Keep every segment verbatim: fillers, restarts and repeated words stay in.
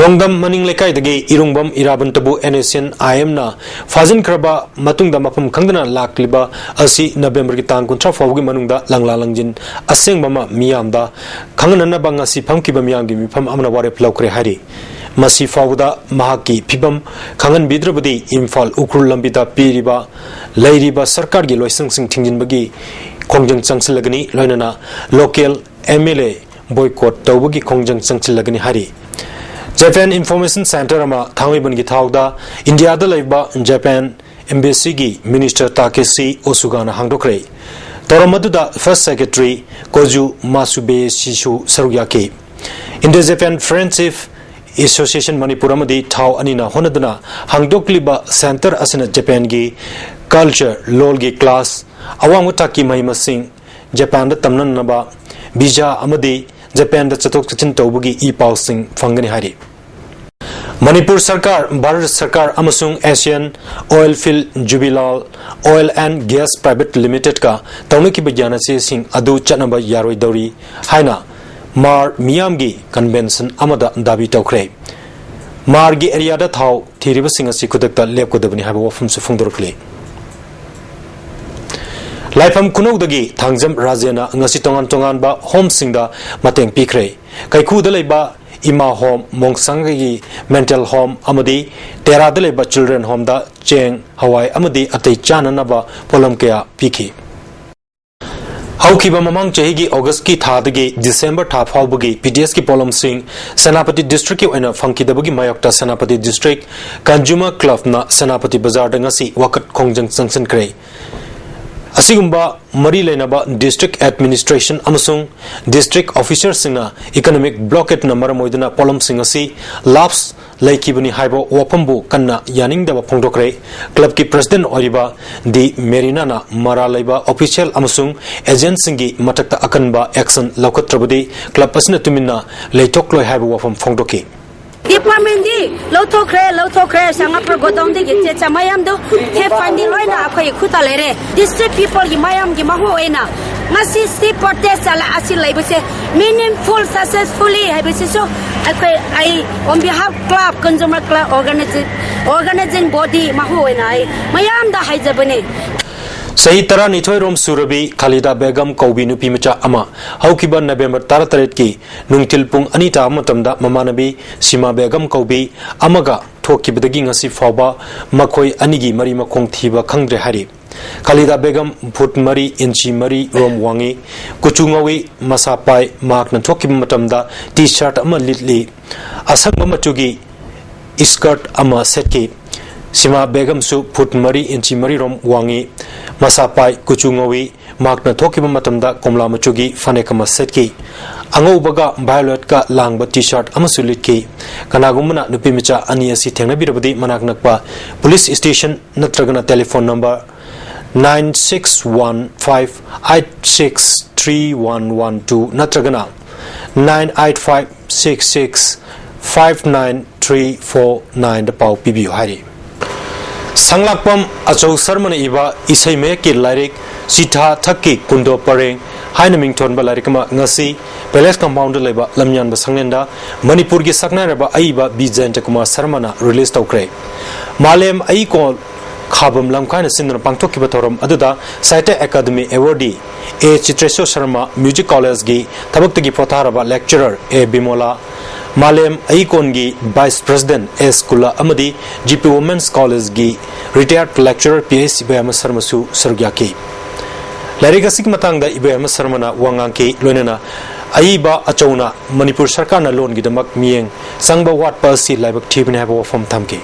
ꯔꯣꯡꯗꯝ ꯃꯅꯤꯡ ꯂꯩꯀꯥꯏꯗꯒꯤ ꯏꯔꯨꯡꯕꯝ ꯏꯔꯥꯕꯟꯇꯕꯨ NSCN-IM-ꯅ ꯐꯥꯖꯤꯟꯈ꯭ꯔꯕ ꯃꯇꯨꯡꯗ ꯃꯐꯝ ꯈꯪꯗꯅ ꯂꯥꯛꯂꯤꯕ ꯑꯁꯤ November-ꯒꯤ ꯇꯥꯡ ꯀꯨꯟꯊ꯭ꯔꯥ ꯐꯥꯎꯕꯒꯤ ꯃꯅꯨꯡꯗ ꯂꯪꯂꯥ ꯂꯪꯖꯤꯟ ꯑꯁꯦꯡꯕ ꯑꯃ ꯃꯤꯌꯥꯝꯗ ꯈꯪꯍꯟꯅꯅꯕ ꯉꯁꯤ ꯐꯝꯈꯤꯕ ꯃꯤꯌꯥꯝꯒꯤ ꯃꯤꯐꯝ ꯑꯃꯅ ꯋꯥꯔꯦꯞ ꯂꯧꯈ꯭ꯔꯦ ꯍꯥꯏꯔꯤ꯫ ꯃꯁꯤ ꯐꯥꯎꯕꯗ ꯃꯍꯥꯛꯀꯤ ꯐꯤꯕꯝ ꯈꯪꯍꯟꯕꯤꯗ꯭ꯔꯕꯗꯤ ꯏꯝꯐꯥꯜ ꯎꯈ꯭ꯔꯨꯜ ꯂꯝꯕꯤꯗ ꯄꯤꯔꯤꯕ ꯂꯩꯔꯤꯕ ꯁꯔꯀꯥꯔꯒꯤ ꯂꯣꯏꯁꯪꯁꯤꯡ ꯊꯤꯡꯖꯤꯟꯕꯒꯤ ꯈꯣꯡꯖꯪ ꯆꯪꯁꯤꯜꯂꯒꯅꯤ, ꯂꯣꯏꯅꯅ local MLA boycott ꯇꯧꯕꯒꯤ ꯈꯣꯡꯖꯪ ꯆꯪꯁꯤꯜꯂꯒꯅꯤ ꯍꯥꯏꯔꯤ꯫ Japan Information Centre ꯑꯃ ꯊꯥꯡꯃꯩꯕꯟꯒꯤ ꯊꯥꯎꯗ ꯏꯟꯗꯤꯌꯥꯗ ꯂꯩꯕ ꯖꯄꯥꯟ Embassy-ꯒꯤ Minister Takeshi Osuga-ꯅ ꯍꯥꯡꯗꯣꯛꯈ꯭ꯔꯦ꯫ ꯊꯧꯔꯝ ꯑꯗꯨꯗ First Secretary Kozu Masubeshi-ꯁꯨ ꯁꯔꯨꯛ ꯌꯥꯈꯤ꯫ Indo-Japan Friendship Association ꯃꯅꯤꯄꯨꯔ ꯑꯃꯗꯤ ꯊꯥꯎ ꯑꯅꯤꯅ ꯍꯣꯠꯅꯗꯨꯅ ꯍꯥꯡꯗꯣꯛꯂꯤꯕ centre ꯑꯁꯤꯅ ꯖꯄꯥꯟꯒꯤ culture, ꯂꯣꯜꯒꯤ class, ꯑꯋꯥꯡꯕ ꯊꯥꯛꯀꯤ ꯃꯍꯩ ꯃꯁꯤꯡ, ꯖꯄꯥꯟꯗ ꯇꯝꯅꯅꯕ visa ꯑꯃꯗꯤ ꯖꯄꯥꯟꯗ ꯆꯠꯊꯣꯛ ꯆꯠꯁꯤꯟ ꯇꯧꯕꯒꯤ ꯏ ꯄꯥꯎꯁꯤꯡ ꯐꯪꯒꯅꯤ ꯍꯥꯏꯔꯤ꯫ ꯃꯅꯤꯄꯨꯔ ꯁꯔꯀꯥꯔ, ꯚꯥꯔꯠ ꯁꯔꯀꯥꯔ ꯑꯃꯁꯨꯡ Asian Oilfield Jubilee Oil and Gas Private Limited-ꯀ ꯇꯧꯅꯈꯤꯕ ꯌꯥꯅꯆꯦꯁꯤꯡ ꯑꯗꯨ ꯆꯠꯅꯕ ꯌꯥꯔꯣꯏꯗꯧꯔꯤ ꯍꯥꯏꯅ ꯃꯥꯔ ꯃꯤꯌꯥꯝꯒꯤ convention ꯑꯃꯗ ꯗꯥꯕꯤ ꯇꯧꯈ꯭ꯔꯦ꯫ ꯃꯥꯔꯒꯤ area-ꯗ ꯊꯥꯎ ꯊꯤꯔꯤꯕꯁꯤꯡ ꯑꯁꯤ ꯈꯨꯗꯛꯇ ꯂꯦꯞꯀꯗꯕꯅꯤ ꯍꯥꯏꯕ ꯋꯥꯐꯝꯁꯨ ꯐꯣꯡꯗꯣꯔꯛꯂꯤ꯫ ꯂꯥꯏꯐꯝ ꯈꯨꯅꯧꯗꯒꯤ ꯊꯥꯡꯖꯝ ꯔꯥꯖꯦꯟꯅ ꯉꯁꯤ ꯇꯣꯉꯥꯟ ꯇꯣꯉꯥꯟꯕ home-ꯁꯤꯡꯗ ꯃꯇꯦꯡ ꯄꯤꯈ꯭ꯔꯦ꯫ ꯀꯩꯈꯨꯗ ꯂꯩꯕ ꯏꯃꯥ home, ꯃꯣꯡꯁꯥꯡꯒꯩꯒꯤ mental home ꯑꯃꯗꯤ ꯇꯦꯔꯥꯗ ꯂꯩꯕ children home-ꯗ ꯆꯦꯡ, ꯍꯋꯥꯏ ꯑꯃꯗꯤ ꯑꯇꯩ ꯆꯥꯅꯅꯕ ꯄꯣꯠꯂꯝ ꯀꯌꯥ ꯄꯤꯈꯤ꯫ ꯍꯧꯈꯤꯕ ꯃꯃꯥꯡ ꯆꯍꯤꯒꯤ August-ꯀꯤ ꯊꯥꯗꯒꯤ December ꯊꯥ ꯐꯥꯎꯕꯒꯤ PDS-ꯀꯤ ꯄꯣꯠꯂꯝꯁꯤꯡ ꯁꯦꯅꯥꯄꯇꯤ district-ꯀꯤ ꯑꯣꯏꯅ ꯐꯪꯈꯤꯗꯕꯒꯤ ꯃꯥꯌꯣꯛꯇ ꯁꯦꯅꯥꯄꯇꯤ District Consumer Club-ꯅ ꯁꯦꯅꯥꯄꯇꯤ ꯕꯖꯥꯔꯗ ꯉꯁꯤ ꯋꯥꯀꯠ ꯈꯣꯡꯖꯪ ꯆꯪꯁꯤꯟꯈ꯭ꯔꯦ꯫ ꯑꯁꯤꯒꯨꯝꯕ ꯃꯔꯤ ꯂꯩꯅꯕ district administration ꯑꯃꯁꯨꯡ district officer-ꯁꯤꯡꯅ economic blockade-ꯅ ꯃꯔꯝ ꯑꯣꯏꯗꯨꯅ ꯄꯣꯠꯂꯝꯁꯤꯡ ꯑꯁꯤ lapse ꯂꯩꯈꯤꯕꯅꯤ ꯍꯥꯏꯕ ꯋꯥꯐꯝꯕꯨ ꯀꯟꯅ ꯌꯥꯅꯤꯡꯗꯕ ꯐꯣꯡꯗꯣꯛꯈ꯭ꯔꯦ꯫ Club-ꯀꯤ president ꯑꯣꯏꯔꯤꯕ ꯗꯤ ꯃꯦꯔꯤꯅꯥꯅ ꯃꯔꯥꯜ ꯂꯩꯕ official ꯑꯃꯁꯨꯡ agent-ꯁꯤꯡꯒꯤ ꯃꯊꯛꯇ ꯑꯀꯟꯕ action ꯂꯧꯈꯠꯇ꯭ꯔꯕꯗꯤ club ꯑꯁꯤꯅ ꯇꯨꯃꯤꯟꯅ ꯂꯩꯊꯣꯛꯂꯣꯏ ꯍꯥꯏꯕ ꯋꯥꯐꯝ ꯐꯣꯡꯗꯣꯛꯈꯤ꯫ Department-ꯗꯤ ꯂꯧꯊꯣꯛꯈ꯭ꯔꯦ, ꯂꯧꯊꯣꯛꯈ꯭ꯔꯦ, ꯁꯉꯥꯄ꯭ꯔ godown-ꯗꯒꯤ ꯆꯦ ꯆꯥ ꯃꯌꯥꯝꯗꯣ ꯊꯦꯞ ꯐꯟꯗꯤ ꯂꯣꯏꯅ ꯑꯩꯈꯣꯏ ꯈꯨꯠꯇ ꯂꯩꯔꯦ꯫ District people-ꯒꯤ ꯃꯌꯥꯝꯒꯤ ꯃꯍꯨ ꯑꯣꯏꯅ ꯉꯁꯤ ꯁꯤ protest ꯆꯠꯂ ꯑꯁꯤ ꯂꯩꯕꯁꯦ meaningful, successfully ꯍꯥꯏꯕꯁꯤꯁꯨ ꯑꯩꯈꯣꯏ ꯑꯩ on behalf club, consumer club organizing organizing body ꯃꯍꯨ ꯑꯣꯏꯅ ꯑꯩ ꯃꯌꯥꯝꯗ ꯍꯥꯏꯖꯕꯅꯤ꯫ ꯆꯍꯤ ꯇꯔꯥꯅꯤꯊꯣꯏ ꯔꯣꯝ ꯁꯨꯔꯕꯤ ꯈꯥꯂꯤꯗꯥ ꯕꯦꯒꯝ ꯀꯧꯕꯤ ꯅꯨꯄꯤ ꯃꯆꯥ ꯑꯃ ꯍꯧꯈꯤꯕ ꯅꯕꯦꯝꯕꯔ ꯇꯔꯥꯇꯔꯦꯠꯀꯤ ꯅꯨꯡꯊꯤꯜ ꯄꯨꯡ ꯑꯅꯤ ꯇꯥꯕ ꯃꯇꯝꯗ ꯃꯃꯥꯟꯅꯕꯤ ꯁꯤꯃꯥ ꯕꯦꯒꯝ ꯀꯧꯕꯤ ꯑꯃꯒ ꯊꯣꯛꯈꯤꯕꯗꯒꯤ ꯉꯁꯤ ꯐꯥꯎꯕ ꯃꯈꯣꯏ ꯑꯅꯤꯒꯤ ꯃꯔꯤ ꯃꯈꯣꯡ ꯊꯤꯕ ꯈꯪꯗ꯭ꯔꯦ ꯍꯥꯏꯔꯤ꯫ ꯈꯥꯂꯤꯗꯥ ꯕꯦꯒꯝ ꯐꯨꯠ ꯃꯔꯤ ꯏꯟꯆꯤ ꯃꯔꯤ ꯔꯣꯝ ꯋꯥꯡꯏ, ꯀꯨꯆꯨ ꯉꯧꯏ, ꯃꯁꯥ ꯄꯥꯏ꯫ ꯃꯍꯥꯛꯅ ꯊꯣꯛꯈꯤꯕ ꯃꯇꯝꯗ ꯇꯤ ꯁꯥꯔꯠ ꯑꯃ ꯂꯤꯠꯂꯤ, ꯑꯁꯪꯕ ꯃꯆꯨꯒꯤ ꯏꯁꯀꯔꯠ ꯑꯃ ꯁꯦꯠꯈꯤ꯫ ꯁꯤꯃꯥ ꯕꯦꯒꯝꯁꯨ ꯐꯨꯠ ꯃꯔꯤ ꯏꯟꯆꯤ ꯃꯔꯤ ꯔꯣꯝ ꯋꯥꯡꯏ, ꯃꯁꯥ ꯄꯥꯏ, ꯀꯨꯆꯨ ꯉꯧꯏ꯫ ꯃꯍꯥꯛꯅ ꯊꯣꯛꯈꯤꯕ ꯃꯇꯝꯗ ꯀꯣꯝꯂꯥ ꯃꯆꯨꯒꯤ ꯐꯅꯦꯛ ꯑꯃ ꯁꯦꯠꯈꯤ꯫ ꯑꯉꯧꯕꯒ ꯚꯥꯏꯑꯣꯂꯦꯠꯀ ꯂꯥꯡꯕ ꯇꯤ ꯁꯥꯔꯠ ꯑꯃꯁꯨ ꯂꯤꯠꯈꯤ꯫ ꯀꯅꯥꯒꯨꯝꯕꯅ ꯅꯨꯄꯤ ꯃꯆꯥ ꯑꯅꯤ ꯑꯁꯤ ꯊꯦꯡꯅꯕꯤꯔꯕꯗꯤ ꯃꯅꯥꯛ ꯅꯛꯄ ꯄꯨꯂꯤꯁ ꯁ꯭ꯇꯦꯁꯟ ꯅꯠꯇ꯭ꯔꯒꯅ telephone number nine six one five eight six three one one two ꯅꯠꯇ꯭ꯔꯒꯅ nine eight five six six five nine three four nine ꯗ ꯄꯥꯎ ꯄꯤꯕꯤꯌꯨ ꯍꯥꯏꯔꯤ꯫ ꯁꯪꯂꯥꯛꯄꯝ ꯑꯆꯧ ꯁꯔꯃꯅ ꯏꯕ ꯏꯁꯩ ꯃꯌꯦꯛꯀꯤ ꯂꯥꯏꯔꯤꯛ ꯆꯤꯊꯥ ꯊꯛꯀꯤ ꯀꯨꯟꯗꯣ ꯄꯔꯦꯡ ꯍꯥꯏꯅ ꯃꯤꯡꯊꯣꯟꯕ ꯂꯥꯏꯔꯤꯛ ꯑꯃ ꯉꯁꯤ ꯄꯦꯂꯦꯁ ꯀꯝꯄꯥꯎꯟꯗ ꯂꯩꯕ ꯂꯝꯌꯥꯟꯕ ꯁꯪꯂꯦꯟꯗ ꯃꯅꯤꯄꯨꯔꯒꯤ ꯁꯛꯅꯥꯏꯔꯕ ꯑꯏꯕ ꯕꯤ ꯖꯌꯟꯇ ꯀꯨꯃꯥꯔ ꯁꯔꯃꯅ ꯔꯤꯂꯤꯖ ꯇꯧꯈ꯭ꯔꯦ꯫ ꯃꯥꯂꯦꯝ ꯑꯏꯀꯣꯟ ꯈꯥꯕꯝ ꯂꯝꯈꯥꯏꯅ ꯁꯤꯟꯗꯨꯅ ꯄꯥꯡꯊꯣꯛꯈꯤꯕ ꯊꯧꯔꯝ ꯑꯗꯨꯗ ꯁꯥꯍꯤꯇ꯭ꯌ ꯑꯦꯀꯥꯗꯃꯤ ꯑꯦꯋꯥꯔꯗꯤ ꯑꯦ ꯆꯤꯇ꯭ꯔꯦꯁꯣꯔ ꯁꯔꯃ, ꯃ꯭ꯌꯨꯖꯤꯛ ꯀꯣꯂꯦꯖꯒꯤ ꯊꯕꯛꯇꯒꯤ ꯄꯣꯊꯥꯔꯕ lecturer ꯑꯦ ꯕꯤꯃꯣꯂꯥ, ꯃꯥꯂꯦꯝ ꯑꯏꯀꯣꯟꯒꯤ vice president ꯑꯦꯁ ꯀꯨꯂꯥ ꯑꯃꯗꯤ ꯖꯤ ꯄꯤ women's collegeꯒꯤ retired lecturer P H Iboyama ꯁꯔꯃꯁꯨ ꯁꯔꯨꯛ ꯌꯥꯈꯤ꯫ ꯂꯥꯏꯔꯤꯛ ꯑꯁꯤꯒꯤ ꯃꯇꯥꯡꯗ ꯏꯕꯣꯌꯥꯃ ꯁꯔꯃꯅ ꯋꯥ ꯉꯥꯡꯈꯤ, ꯂꯣꯏꯅꯅ ꯑꯏꯕ ꯑꯆꯧꯅ ꯃꯅꯤꯄꯨꯔ ꯁꯔꯀꯥꯔꯅ ꯂꯣꯟꯒꯤꯗꯃꯛ ꯃꯤꯠꯌꯦꯡ ꯆꯪꯕ ꯋꯥꯠꯄ ꯑꯁꯤ ꯂꯥꯏꯕꯛ ꯊꯤꯕꯅꯤ ꯍꯥꯏꯕ ꯋꯥꯐꯝ ꯊꯝꯈꯤ꯫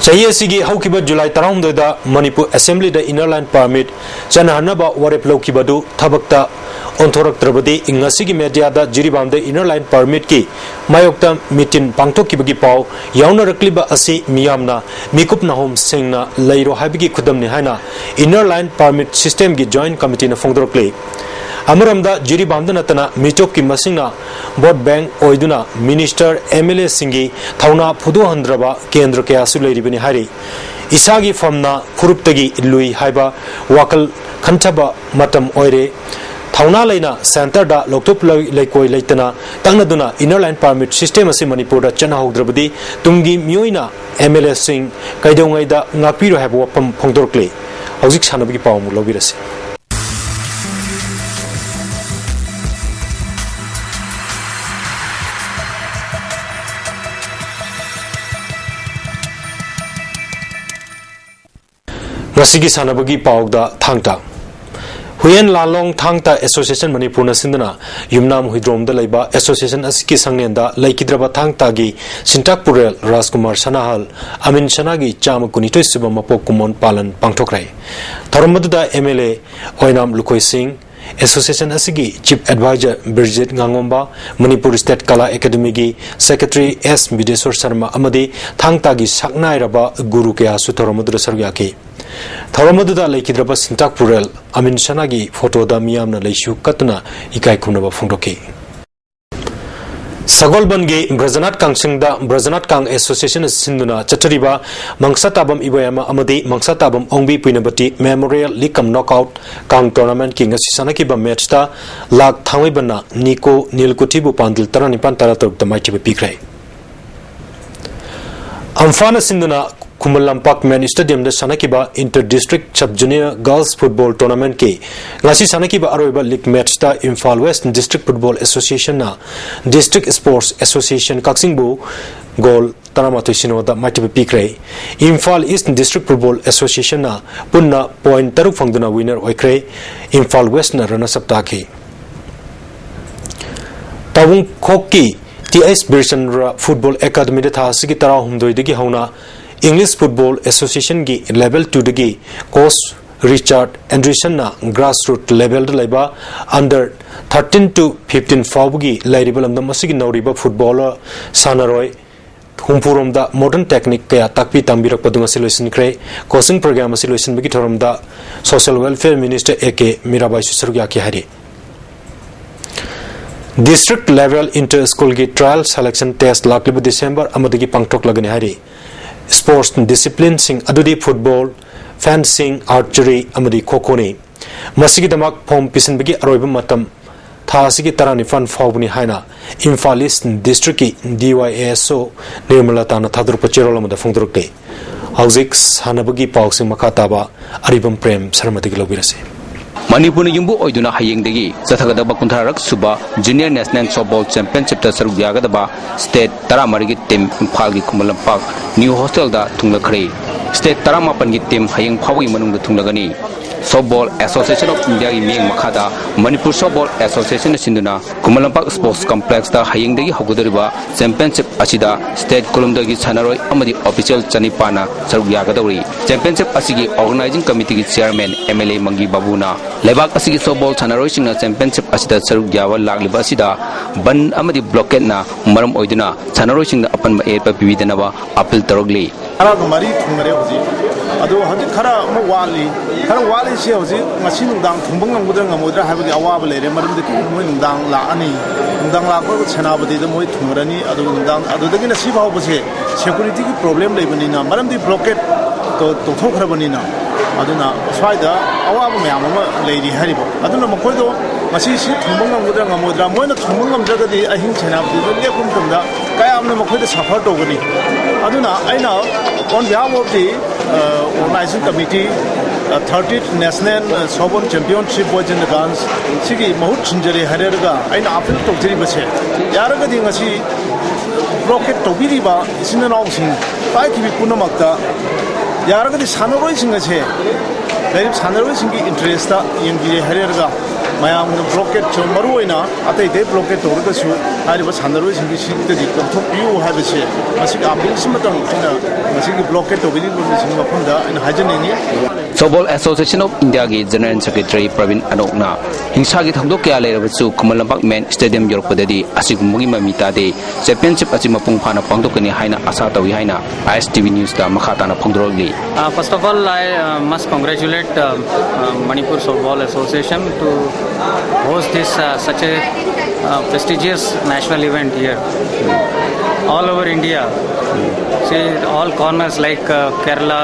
ꯆꯍꯤ ꯑꯁꯤꯒꯤ ꯍꯧꯈꯤꯕ ꯖꯨꯂꯥꯏ ꯇꯔꯥꯍꯨꯝꯗꯣꯏꯗ ꯃꯅꯤꯄꯨꯔ ꯑꯦꯁꯦꯝꯕ꯭ꯂꯤꯗ inner line permit ꯆꯠꯅꯍꯟꯅꯕ ꯋꯥꯔꯦꯞ ꯂꯧꯈꯤꯕ ꯑꯗꯨ ꯊꯕꯛꯇ ꯑꯣꯟꯊꯣꯔꯛꯇ꯭ꯔꯕꯗꯤ ꯉꯁꯤꯒꯤ ꯃꯦꯗꯤꯌꯥꯗ ꯖꯤꯔꯤꯕꯥꯝꯗ inner line permitꯀꯤ ꯃꯥꯌꯣꯛꯇ ꯃꯤꯇꯤꯟ ꯄꯥꯡꯊꯣꯛꯈꯤꯕꯒꯤ ꯄꯥꯎ ꯌꯥꯎꯅꯔꯛꯂꯤꯕ ꯑꯁꯤ ꯃꯤꯌꯥꯝꯅ ꯃꯤꯀꯨꯞ ꯅꯥꯍꯣꯝ ꯁꯦꯡꯅ ꯂꯩꯔꯣ ꯍꯥꯏꯕꯒꯤ ꯈꯨꯗꯝꯅꯤ ꯍꯥꯏꯅ inner line permit systemꯒꯤ joint committeeꯅ ꯐꯣꯡꯗꯣꯔꯛꯂꯤ꯫ ꯑꯃꯔꯣꯝꯗ ꯖꯤꯔꯤꯕꯥꯝꯗ ꯅꯠꯇꯅ ꯃꯤꯇꯣꯞꯀꯤ ꯃꯁꯤꯡꯅ vote bank ꯑꯣꯏꯗꯨꯅ minister, MLAꯁꯤꯡꯒꯤ ꯊꯧꯅꯥ ꯐꯨꯗꯣꯛꯍꯟꯗ꯭ꯔꯕ ꯀꯦꯟꯗ꯭ꯔ ꯀꯌꯥꯁꯨ ꯂꯩꯔꯤꯕꯅꯤ ꯍꯥꯏꯔꯤ꯫ ꯏꯁꯥꯒꯤ ꯐꯝꯅ ꯐꯨꯔꯨꯞꯇꯒꯤ ꯂꯨꯏ ꯍꯥꯏꯕ ꯋꯥꯈꯜ ꯈꯟꯊꯕ ꯃꯇꯝ ꯑꯣꯏꯔꯦ꯫ ꯊꯧꯅꯥ ꯂꯩꯅ ꯁꯦꯟꯇꯔꯗ ꯂꯧꯊꯣꯛ ꯂꯩ-, ꯂꯩꯀꯣꯏ ꯂꯩꯇꯅ ꯇꯛꯅꯗꯨꯅ Inner Line Permit System ꯑꯁꯤ ꯃꯅꯤꯄꯨꯔꯗ ꯆꯠꯅꯍꯧꯗ꯭ꯔꯕꯗꯤ ꯇꯨꯡꯒꯤ ꯃꯤꯑꯣꯏꯅ MLAꯁꯤꯡ ꯀꯩꯗꯧꯉꯩꯗ ꯉꯥꯛꯄꯤꯔꯣꯏ ꯍꯥꯏꯕ ꯋꯥꯐꯝ ꯐꯣꯡꯗꯣꯔꯛꯂꯤ꯫ ꯍꯧꯖꯤꯛ ꯁꯥꯟꯅꯕꯒꯤ ꯄꯥꯎ ꯑꯃꯨꯛ ꯂꯧꯕꯤꯔꯁꯤ꯫ ꯉꯁꯤꯒꯤ ꯁꯥꯟꯅꯕꯒꯤ ꯄꯥꯎꯗ ꯊꯥꯡ ꯇꯥ꯫ ꯍꯨꯏꯌꯦꯟ ꯂꯥꯂꯣꯡ ꯊꯥꯡ ꯇꯥ Association ꯃꯅꯤꯄꯨꯔꯅ ꯁꯤꯟꯗꯨꯅ ꯌꯨꯝꯅꯥꯝ ꯍꯨꯏꯗ꯭ꯔꯣꯝꯗ ꯂꯩꯕ Association ꯑꯁꯤꯒꯤ ꯁꯪꯂꯦꯟꯗ ꯂꯩꯈꯤꯗ꯭ꯔꯕ ꯊꯥꯡ ꯇꯥꯒꯤ ꯁꯤꯟꯇꯥꯛ ꯄꯨꯔꯦꯜ ꯔꯥꯖꯀꯨꯃꯥꯔ ꯁꯅꯥꯍꯜ ꯑꯃꯤꯟ ꯁꯅꯥꯒꯤ ꯆꯥꯝꯃ ꯀꯨꯟꯅꯤꯊꯣꯏ ꯁꯨꯕ ꯃꯄꯣꯛ ꯀꯨꯝꯑꯣꯟ ꯄꯥꯂꯟ ꯄꯥꯡꯊꯣꯛꯈ꯭ꯔꯦ꯫ ꯊꯧꯔꯝ ꯑꯗꯨꯗ MLA ꯑꯣꯏꯅꯥꯝ ꯂꯨꯈꯣꯏ ꯁꯤꯡ, Association ꯑꯁꯤꯒꯤ Chief Advisor ꯕꯤꯔꯖꯤꯠ ꯉꯥꯉꯣꯝꯕ, ꯃꯅꯤꯄꯨꯔ State ꯀꯂꯥ ꯑꯦꯀꯥꯗꯃꯤꯒꯤ Secretary ꯑꯦꯁ ꯕꯤꯗꯦꯁꯣꯔ ꯁꯔꯃ ꯑꯃꯗꯤ ꯊꯥꯡ ꯇꯥꯒꯤ ꯁꯛꯅꯥꯏꯔꯕ ꯒꯨꯔꯨ ꯀꯌꯥꯁꯨ ꯊꯧꯔꯝ ꯑꯗꯨꯗ ꯁꯔꯨꯛ ꯌꯥꯈꯤ꯫ ꯊꯧꯔꯝ ꯑꯗꯨꯗ ꯂꯩꯈꯤꯗ꯭ꯔꯕ ꯁꯤꯟꯇꯥꯛ ꯄꯨꯔꯦꯜ ꯑꯃꯤꯟ ꯁꯅꯥꯒꯤ ꯐꯣꯇꯣꯗ ꯃꯤꯌꯥꯝꯅ ꯂꯩꯁꯨ ꯀꯠꯇꯨꯅ ꯏꯀꯥꯏ ꯈꯨꯝꯅꯕ ꯐꯣꯡꯗꯣꯛꯈꯤ꯫ ꯁꯒꯣꯜꯕꯟꯒꯤ ꯕ꯭ꯔꯖꯅꯥꯊ ꯀꯥꯡꯁꯪꯗ ꯕ꯭ꯔꯖꯅꯥꯊ ꯀꯥꯡ Association ꯁꯤꯟꯗꯨꯅ ꯆꯠꯊꯔꯤꯕ ꯃꯪꯁꯥꯇꯥꯕꯝ ꯏꯕꯣꯌꯥꯃ ꯑꯃꯗꯤ ꯃꯪꯁꯥꯇꯥꯕꯝ ꯑꯣꯡꯕꯤ ꯄꯨꯏꯅꯕꯇꯤ Memorial League cum Knockout ꯀꯥꯡ Tournamentꯀꯤ ꯉꯁꯤ ꯁꯥꯟꯅꯈꯤꯕ matchꯇ ꯂꯥꯛ ꯊꯥꯡꯃꯩꯕꯟꯅ ꯅꯤꯀꯣ ꯅꯤꯜꯀꯨꯊꯤꯕꯨ ꯄꯥꯟꯗꯜ ꯇꯔꯥꯅꯤꯄꯥꯟ ꯇꯔꯥꯇꯔꯨꯛꯇ ꯃꯥꯏꯊꯤꯕ ꯄꯤꯈ꯭ꯔꯦ꯫ ꯑꯝꯐꯥꯅ ꯁꯤꯟꯗꯨꯅ ꯈꯨꯃꯟ ꯂꯝꯄꯥꯛ main stadiumꯗ ꯁꯥꯟꯅꯈꯤꯕ Inter District Sub Junior Girls Football Tournamentꯀꯤ ꯉꯁꯤ ꯁꯥꯟꯅꯈꯤꯕ ꯑꯔꯣꯏꯕ league matchꯇ Imphal West District Football Associationꯅ District Sports Association ꯀꯛꯆꯤꯡꯕꯨ goal ꯇꯔꯥꯃꯥꯊꯣꯏ ꯁꯤꯅꯣꯗ ꯃꯥꯏꯊꯤꯕ ꯄꯤꯈ꯭ꯔꯦ꯫ ꯏꯝꯐꯥꯜ East District Football Associationꯅ ꯄꯨꯟꯅ point ꯇꯔꯨꯛ ꯐꯪꯗꯨꯅ winner ꯑꯣꯏꯈ꯭ꯔꯦ꯫ ꯏꯝꯐꯥꯜ Westꯅ runners up ꯇꯥꯈꯤ꯫ ꯇꯥꯕꯨꯡꯈꯣꯛꯀꯤ ꯇꯤ ꯑꯩꯆ ꯕꯤꯔꯆꯟꯗ꯭ꯔ Football Academyꯗ ꯊꯥ ꯑꯁꯤꯒꯤ ꯇꯔꯥꯍꯨꯝꯗꯣꯏꯗꯒꯤ ꯍꯧꯅ English Football Associationꯒꯤ Level twoꯗꯒꯤ coach ꯔꯤꯆꯥꯔꯗ ꯑꯦꯟꯗ꯭ꯔꯤꯁꯟꯅ grassroot levelꯗ ꯂꯩꯕ under thirteen to fifteen ꯐꯥꯎꯕꯒꯤ ꯂꯩꯔꯤꯕ ꯂꯝꯗꯝ ꯑꯁꯤꯒꯤ ꯅꯧꯔꯤꯕ footballer ꯁꯥꯟꯅꯔꯣꯏ ꯍꯨꯝꯐꯨꯔꯣꯝꯗ modern technique ꯀꯌꯥ ꯇꯥꯛꯄꯤ ꯇꯝꯕꯤꯔꯛꯄꯗꯨ ꯉꯁꯤ ꯂꯣꯏꯁꯤꯟꯈ꯭ꯔꯦ꯫ Coaching program ꯑꯁꯤ ꯂꯣꯏꯁꯤꯟꯕꯒꯤ ꯊꯧꯔꯝꯗ Social Welfare Minister A K ꯃꯤꯔꯥꯕꯥꯏꯁꯨ ꯁꯔꯨꯛ ꯌꯥꯈꯤ ꯍꯥꯏꯔꯤ꯫ District level inter schoolꯒꯤ trial selection test ꯂꯥꯛꯂꯤꯕ December ꯑꯃꯗꯒꯤ ꯄꯥꯡꯊꯣꯛꯂꯒꯅꯤ ꯍꯥꯏꯔꯤ꯫ Sports disciplineꯁꯤꯡ ꯑꯗꯨꯗꯤ football, fencing, archery ꯑꯃꯗꯤ ꯈꯣꯈꯣꯅꯤ꯫ ꯃꯁꯤꯒꯤꯗꯃꯛ ꯐꯣꯝ ꯄꯤꯁꯤꯟꯕꯒꯤ ꯑꯔꯣꯏꯕ ꯃꯇꯝ ꯊꯥ ꯑꯁꯤꯒꯤ ꯇꯔꯥꯅꯤꯄꯥꯟ ꯐꯥꯎꯕꯅꯤ ꯍꯥꯏꯅ ꯏꯝꯐꯥꯜ ꯏꯁ ꯗꯤꯁꯇ꯭ꯔꯤꯛꯀꯤ ꯗꯤ ꯋꯥꯏ ꯑꯦ ꯑꯦꯁ ꯑꯣ ꯅꯤꯔꯃꯂꯥꯇꯥꯅ ꯊꯥꯗꯣꯔꯛꯄ ꯆꯦꯔꯣꯜ ꯑꯃꯗ ꯐꯣꯡꯗꯣꯔꯛꯂꯤ꯫ ꯍꯧꯖꯤꯛ ꯁꯥꯟꯅꯕꯒꯤ ꯄꯥꯎꯁꯤꯡ ꯃꯈꯥ ꯇꯥꯕ ꯑꯔꯤꯕꯝ ꯄ꯭ꯔꯦꯝ ꯁꯔꯃꯗꯒꯤ ꯂꯧꯕꯤꯔꯁꯤ꯫ ꯃꯅꯤꯄꯨꯔꯅ ꯌꯨꯝꯕꯨ ꯑꯣꯏꯗꯨꯅ ꯍꯌꯦꯡꯗꯒꯤ ꯆꯠꯊꯒꯗꯕ ꯀꯨꯟꯊ꯭ꯔꯥꯔꯛ ꯁꯨꯕ Junior National Softball Championshipꯇ ꯁꯔꯨꯛ ꯌꯥꯒꯗꯕ state ꯇꯔꯥꯃꯔꯤꯒꯤ team ꯏꯝꯐꯥꯜꯒꯤ Khuman Lampak New Hostelꯗ ꯊꯨꯡꯂꯈ꯭ꯔꯦ꯫ State ꯇꯔꯥꯃꯥꯄꯟꯒꯤ team ꯍꯌꯦꯡ ꯐꯥꯎꯕꯒꯤ ꯃꯅꯨꯡꯗ ꯊꯨꯡꯂꯒꯅꯤ꯫ Softball Association of Indiaꯒꯤ ꯃꯤꯠꯌꯦꯡ ꯃꯈꯥꯗ ꯃꯅꯤꯄꯨꯔ Softball Associationꯅ ꯁꯤꯟꯗꯨꯅ ꯈꯨꯃꯟ ꯂꯝꯄꯥꯛ Sports Complexꯇ ꯍꯌꯦꯡꯗꯒꯤ ꯍꯧꯒꯗꯧꯔꯤꯕ championship ꯑꯁꯤꯗ state ꯀꯨꯟꯍꯨꯝꯗꯣꯏꯒꯤ ꯁꯥꯟꯅꯔꯣꯏ ꯑꯃꯗꯤ official ꯆꯅꯤꯄꯥꯟꯅ ꯁꯔꯨꯛ ꯌꯥꯒꯗꯧꯔꯤ꯫ Championship ꯑꯁꯤꯒꯤ organizing committeeꯒꯤ chairman M L A ꯃꯪꯒꯤ ꯕꯥꯕꯨꯅ ꯂꯩꯕꯥꯛ ꯑꯁꯤꯒꯤ softball ꯁꯥꯟꯅꯔꯣꯏꯁꯤꯡꯅ championship ꯑꯁꯤꯗ ꯁꯔꯨꯛ ꯌꯥꯕ ꯂꯥꯛꯂꯤꯕ ꯑꯁꯤꯗ ꯕꯟ ꯑꯃꯗꯤ blockadeꯅ ꯃꯔꯝ ꯑꯣꯏꯗꯨꯅ ꯁꯥꯟꯅꯔꯣꯏꯁꯤꯡꯗ ꯑꯄꯟꯕ ꯑꯌꯦꯠꯄ ꯄꯤꯕꯤꯗꯅꯕ appeal ꯇꯧꯔꯛꯂꯤ꯫ ꯇꯔꯥꯒ ꯃꯔꯤ ꯊꯨꯡꯅꯔꯦ ꯍꯧꯖꯤꯛ꯫ ꯑꯗꯣ ꯍꯧꯖꯤꯛ ꯈꯔ ꯑꯃ ꯋꯥꯠꯂꯤ꯫ ꯈꯔ ꯋꯥꯠꯂꯤꯁꯦ ꯍꯧꯖꯤꯛ ꯉꯁꯤ ꯅꯨꯡꯗꯥꯡ ꯊꯨꯡꯕ ꯉꯝꯒꯗ꯭ꯔꯥ ꯉꯝꯃꯣꯏꯗ꯭ꯔꯥ ꯍꯥꯏꯕꯒꯤ ꯑꯋꯥꯕ ꯂꯩꯔꯦ꯫ ꯃꯔꯝꯗꯤ ꯀꯩꯒꯤꯅꯣ ꯃꯣꯏ ꯅꯨꯡꯗꯥꯡ ꯂꯥꯛꯑꯅꯤ꯫ ꯅꯨꯡꯗꯥꯡ ꯂꯥꯛꯄꯒ ꯁꯦꯅꯥꯄꯇꯤꯗ ꯃꯣꯏ ꯊꯨꯡꯉꯔꯅꯤ꯫ ꯑꯗꯨꯒ ꯅꯨꯡꯗꯥꯡ ꯑꯗꯨꯗꯒꯤꯅ ꯁꯤ ꯐꯥꯎꯕꯁꯦ securityꯒꯤ problem ꯂꯩꯕꯅꯤꯅ, ꯃꯔꯝꯗꯤ blockade ꯇꯧ-, ꯇꯧꯊꯣꯛꯈ꯭ꯔꯕꯅꯤꯅ, ꯑꯗꯨꯅ ꯁ꯭ꯋꯥꯏꯗ ꯑꯋꯥꯕ ꯃꯌꯥꯝ ꯑꯃ ꯂꯩꯔꯤ ꯍꯥꯏꯔꯤꯕ꯫ ꯑꯗꯨꯅ ꯃꯈꯣꯏꯗꯣ ꯉꯁꯤ ꯁꯤ ꯊꯨꯡꯕ ꯉꯝꯒꯗ꯭ꯔꯥ ꯉꯝꯃꯣꯏꯗ꯭ꯔꯥ, ꯃꯣꯏꯅ ꯊꯨꯡꯕ ꯉꯝꯗ꯭ꯔꯒꯗꯤ ꯑꯍꯤꯡ ꯁꯦꯅꯥꯄꯇꯤꯗ ꯂꯦꯞꯄ ꯃꯇꯝꯗ ꯀꯌꯥꯝꯅ ꯃꯈꯣꯏꯗ suffer ꯇꯧꯒꯅꯤ꯫ ꯑꯗꯨꯅ ꯑꯩꯅ on behalf of the, uh, organizing committee, uh, thirtieth National, uh, Softball Championship Boys and Girls ꯁꯤꯒꯤ ꯃꯍꯨꯠ ꯁꯤꯟꯖꯔꯦ ꯍꯥꯏꯔꯒ ꯑꯩꯅ appeal ꯇꯧꯖꯔꯤꯕꯁꯦ, ꯌꯥꯔꯒꯗꯤ ꯉꯁꯤ blockade ꯇꯧꯕꯤꯔꯤꯕ ꯏꯆꯤꯟ ꯏꯅꯥꯎꯁꯤꯡ, ꯄꯥꯏꯈꯤꯕ ꯄꯨꯝꯅꯃꯛꯇ ꯌꯥꯔꯒꯗꯤ ꯁꯥꯟꯅꯔꯣꯏꯁꯤꯡ ꯑꯁꯦ ꯂꯩꯔꯤꯕ ꯁꯥꯟꯅꯔꯣꯏꯁꯤꯡꯒꯤ interestꯇ ꯌꯦꯡꯕꯤꯔꯦ ꯍꯥꯏꯔꯒ ꯃꯌꯥꯝꯅ blockade ꯁꯨ ꯃꯔꯨ ꯑꯣꯏꯅ ꯑꯇꯩ ꯑꯇꯩ blockade ꯇꯧꯔꯒꯁꯨ ꯍꯥꯏꯔꯤꯕ ꯁꯥꯟꯅꯔꯣꯏꯁꯤꯡꯒꯤ ꯁꯤꯠꯇꯒꯤ ꯀꯣꯝꯊꯣꯛꯄꯤꯌꯨ ꯍꯥꯏꯕꯁꯦ ꯃꯁꯤꯒꯤ appeal ꯁꯤꯃꯇꯪ ꯑꯩꯅ ꯃꯁꯤꯒꯤ blockade ꯇꯧꯕꯤꯔꯤꯕꯁꯤꯡ ꯃꯐꯝꯗ ꯑꯩꯅ ꯍꯥꯏꯖꯅꯤꯡꯉꯤ꯫ Softball Association of Indiaꯒꯤ General Secretary Praveen ꯑꯅꯣꯛꯅ ꯍꯤꯡꯁꯥꯒꯤ ꯊꯧꯗꯣꯛ ꯀꯌꯥ ꯂꯩꯔꯕꯁꯨ ꯈꯨꯃꯟ ꯂꯝꯄꯥꯛ main stadium ꯌꯧꯔꯛꯄꯗꯗꯤ ꯑꯁꯤꯒꯨꯝꯕꯒꯤ ꯃꯃꯤ ꯇꯥꯗꯦ꯫ Championship ꯑꯁꯤ ꯃꯄꯨꯡ ꯐꯥꯅ ꯄꯥꯡꯊꯣꯛꯀꯅꯤ ꯍꯥꯏꯅ ꯑꯥꯁꯥ ꯇꯧꯏ ꯍꯥꯏꯅ I S T V Newsꯇ ꯃꯈꯥ ꯇꯥꯅ ꯐꯣꯡꯗꯣꯔꯛꯂꯤ꯫ Uh, first of all, I uh, must congratulate uh, uh, Manipur Softball Association to host this uh, such a uh, prestigious national event here. All over India, see all corners like uh, Kerala,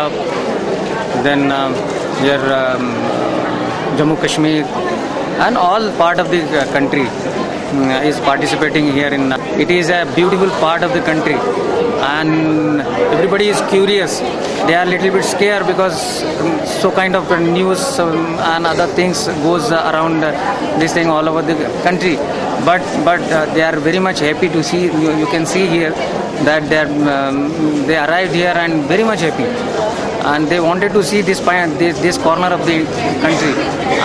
then um, here um, Jammu Kashmir and all part of the uh, country mm, is participating here in. It is a beautiful part of the country, and everybody is curious. They are little bit scared because mm, so kind of news um, and other things goes around uh, this thing all over the country. But but uh, they are very much happy to see. You, you can see here that they are, um, they arrived here and very much happy, and they wanted to see this, this this corner of the country,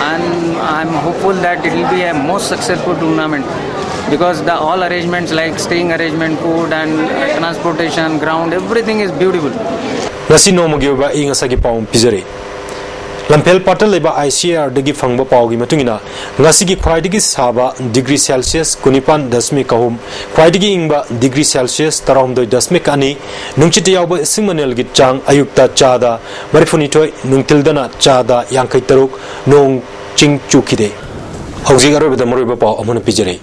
and I'm hopeful that it will be a most successful tournament because the all arrangements like staying arrangement, food and uh, transportation, ground, everything is beautiful. ꯉꯁꯤ ꯅꯣꯡꯃꯒꯤ ꯑꯣꯏꯕ ꯑꯏꯪ ꯑꯁꯥꯒꯤ ꯄꯥꯎ ꯑꯃ ꯄꯤꯖꯔꯤ꯫ ꯂꯝꯐꯦꯜ ꯄꯥꯠꯇ ꯂꯩꯕ ICAR ꯗꯒꯤ ꯐꯪꯕ ꯄꯥꯎꯒꯤ ꯃꯇꯨꯡ ꯏꯟꯅ, ꯉꯁꯤꯒꯤ ꯈ꯭ꯋꯥꯏꯗꯒꯤ ꯁꯥꯕ ꯗꯤꯒ꯭ꯔꯤ ꯁꯦꯜꯁꯤꯌꯁ ꯀꯨꯟꯅꯤꯄꯥꯟ ꯗꯁꯃꯤꯛ ꯑꯍꯨꯝ, ꯈ꯭ꯋꯥꯏꯗꯒꯤ ꯏꯪꯕ ꯗꯤꯒ꯭ꯔꯤ ꯁꯦꯜꯁꯤꯌꯁ ꯇꯔꯥꯍꯨꯝꯗꯣꯏ ꯗꯁꯃꯤꯛ ꯑꯅꯤ, ꯅꯨꯡꯁꯤꯠꯇ ꯌꯥꯎꯕ ꯏꯁꯤꯡ ꯃꯅꯦꯜꯒꯤ ꯆꯥꯡ ꯑꯌꯨꯛꯇ ꯆꯥꯗ ꯃꯔꯤꯐꯨꯅꯤꯊꯣꯏ, ꯅꯨꯡꯊꯤꯜꯗꯅ ꯆꯥꯗ ꯌꯥꯡꯈꯩ ꯇꯔꯨꯛ, ꯅꯣꯡ ꯆꯤꯡ ꯆꯨꯈꯤꯗꯦ꯫ ꯍꯧꯖꯤꯛ ꯑꯔꯣꯏꯕꯗ ꯃꯔꯨꯑꯣꯏꯕ ꯄꯥꯎ ꯑꯃꯅ ꯄꯤꯖꯔꯤ꯫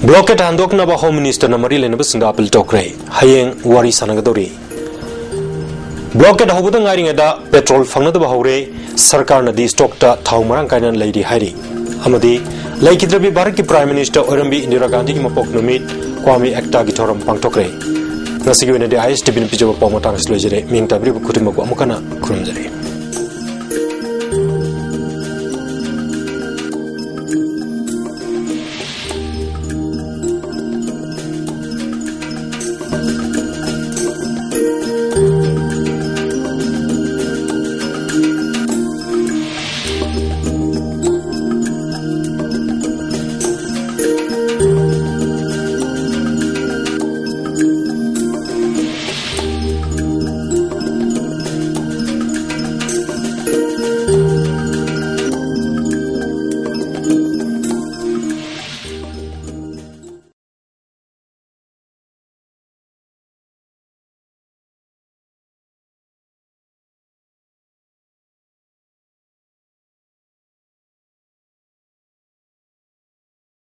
ꯕ꯭ꯂꯣꯀꯦꯠ ꯍꯟꯗꯣꯛꯅꯕ ꯍꯣꯝ ꯃꯤꯅꯤꯁꯇꯔꯅ ꯃꯔꯤ ꯂꯩꯅꯕꯁꯤꯡꯗ ꯑꯄꯤꯜ ꯇꯧꯈ꯭ꯔꯦ꯫ ꯍꯌꯦꯡ ꯋꯥꯔꯤ ꯁꯥꯟꯅꯒꯗꯧꯔꯤ꯫ ꯕ꯭ꯂꯣꯀꯦꯠ ꯍꯧꯕꯗ ꯉꯥꯏꯔꯤꯉꯩꯗ ꯄꯦꯇ꯭ꯔꯣꯜ ꯐꯪꯅꯗꯕ ꯍꯧꯔꯦ꯫ ꯁꯔꯀꯥꯔꯅꯗꯤ ꯁ꯭ꯇꯣꯛꯇ ꯊꯥꯎ ꯃꯔꯥꯡ ꯀꯥꯏꯅ ꯂꯩꯔꯤ ꯍꯥꯏꯔꯤ꯫ ꯑꯃꯗꯤ ꯂꯩꯈꯤꯗ꯭ꯔꯕꯤ ꯚꯥꯔꯠꯀꯤ ꯄ꯭ꯔꯥꯏꯝ ꯃꯤꯅꯤꯁꯇꯔ ꯑꯣꯏꯔꯝꯕꯤ ꯏꯟꯗꯤꯔꯥ ꯒꯥꯟꯙꯤꯒꯤ ꯃꯄꯣꯛ ꯅꯨꯃꯤꯠ ꯀ꯭ꯋꯥꯃꯤ ꯑꯦꯛꯇꯥꯒꯤ ꯊꯧꯔꯝ ꯄꯥꯡꯊꯣꯛꯈ꯭ꯔꯦ꯫ ꯉꯁꯤꯒꯤ ꯑꯣꯏꯅꯗꯤ ISTVꯅ ꯄꯤꯖꯕ ꯄꯥꯎ ꯃꯇꯥꯡ ꯑꯁꯤ ꯂꯣꯏꯖꯔꯦ꯫ ꯃꯤꯡ ꯇꯥꯕꯤꯔꯤꯕ ꯈꯨꯗꯤꯡꯃꯛꯄꯨ ꯑꯃꯨꯛ ꯍꯟꯅ ꯈꯨꯔꯨꯝꯖꯔꯤ꯫